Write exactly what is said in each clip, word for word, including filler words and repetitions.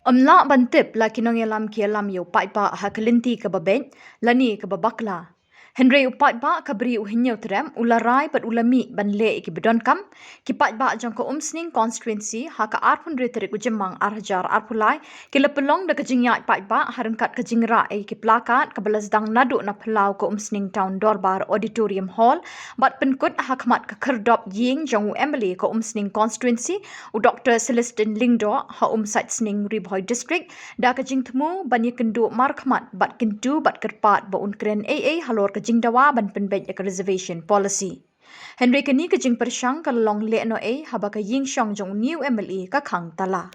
Ym lah ban tip la ki nongïalam ki ïalam ïa u paidbah ha ka lynti kaba beit lane kaba bakla. Hynrei u paidbah ka Bri u Hynñiewtrep u la rai bad u la mih ban leh ïa ki ba donkam. Ki paidbah jong ka Umsning constituency ha ka arphew hynriew tarik u Jymmang ar hajar arphew lai ki la pynlong da ka jingïaid paidbah ha ryngkat ka jingrah ïa ki plakat kaba la sdang naduh na phyllaw ka Umsning Town Dorbar Auditorium Hall bad pynkut ha khmat ka khyrdop ïing jong u M L A ka Umsning constituency, u Doctor Celestine Lyngdoh, ha Umsaitsning, Ri Bhoi District, da ka jingthmu ban ïakynduh markhmat bad kyntu bad kyrpad ba un kren ei ei halor ka jingdawa ban pynbeit ïa ka reservation policy. Hynrei kane ka jingpyrshang ka la long lehnohei haba ka ïingshong jong une u M L A ka khang tala.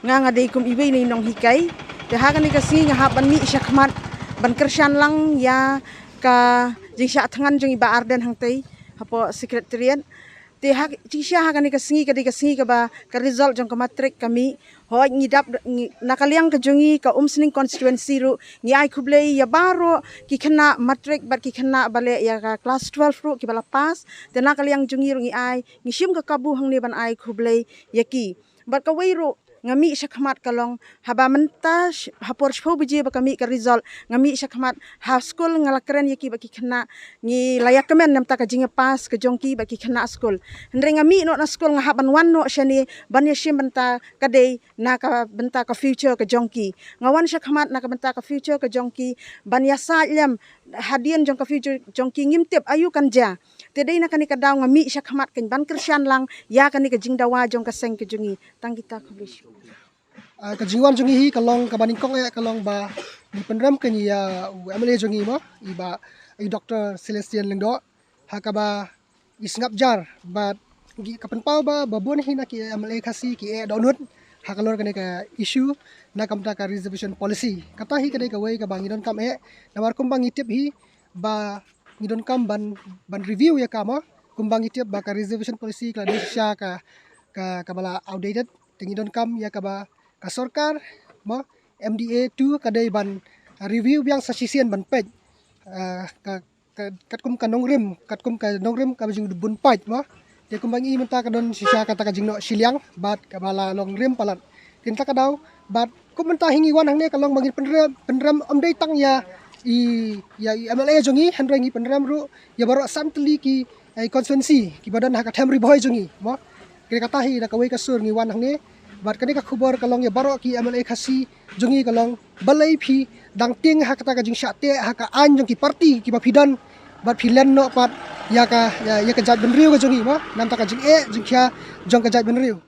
Nga, nga dei kum iwei na i nonghikai. Te ha kane ka sngi nga hap ban mih shakhmat ban kyrshan lang ïa ka jingshah thngan jong i Bah Ardent hangtei hapoh Secretariat. Te ha, jingshisha ha kane ka sngi ka dei ka sngi kaba ka result jong ka matric ka mih. Hooid, ngi dap, ngi, na ka liang ka jong ngi ka Umsning constituency ruh ngi ai khublei ïa baroh ki khynnah matric bad ki khynnah ba leh ïa ka class twelve ruh kiba la pass. Te na ka liang jong ngi ruh ngi ai, ngi shim ka kabu hangne ban ai khublei ïa ki. Bad kawei ruh nga mih shakhmat ka long haba mynta sh-, ha por shiphew baje ba ka mih ka result, nga mih shakhmat ha skul, nga la kren ïa ki bad ki khynnah, ngi la ïakmen na bynta ka jingïapass ka jong ki bad ki khynnah skul. Hynrei nga mih noh na skul, nga hap ban wan noh shane ban ïashim bynta ka dei na ka bynta ka future ka jong ki. Nga wan shakhmat na ka bynta ka future ka jong ki, ban ïasaid lem hadien jong ka future jong ki ngim tip aïu kan jia. Te dei na kane ka daw nga mih shakhmat kan ban kyrshan lang ïa kane ka jingdawa jong ka seng ka jong ngi. Tang kita, khublei shibun. Ah, ka jingwan jong ngi hi ka long kaba nyngkong eh ka long ba ngi pynrem kane ïa u M L A jong ngi mo, i Bah, i Doctor Celestine Lyngdoh, ha kaba i sngap jar bad ngi ka pynpaw ba, ba bun hi na ki M L A Khasi ki eh dohnud ha ka lor kane ka issue na ka bynta ka reservation policy. Kata hi ka dei kawei kaba ngi donkam eh, namar kumba ngi tip hi ba ngi donkam ban, ban review ïa ka mo, kumba ngi tip ba ka reservation policy ka la dei shisha ka, ka, kaba la outdated. Te ngi donkam ïa kaba ka sorkar mo, M D A two ka dei ban review biang sa shisien ban peit, ah, ka, ka, katkum ka nongrim, katkum ka nongrim kaba jingbun paid mo. Te kumba ngi mynta ka don shisha kata ka jingnoh shiliang bad kaba la long rim palat. Te mynta ka daw bad kum mynta hi ngi wan hangne ka long ba ngi pynrem, pynrem ym dei tang ïa i, ïa i M L A jong ngi, hynrei ngi pynrem ruh ïa baroh san tylli ki, eh, constituency kiba don ha ka them Ri Bhoi jong ngi mo. Kane kata hi da kawei ka sur ngi wan hangne. Bad kane ka khubor ka long ïa baroh ki M L A Khasi jong ngi ka long, balei phi dang tieng ha kata ka jingshah teh ha ka aiñ jong ki party kiba phi don, bad phi len noh pat ïa ka, ïa, ïa ka jaitbynriew ka jong ngi mo, na bynta ka jingeh jingkhia jong ka jaitbynriew.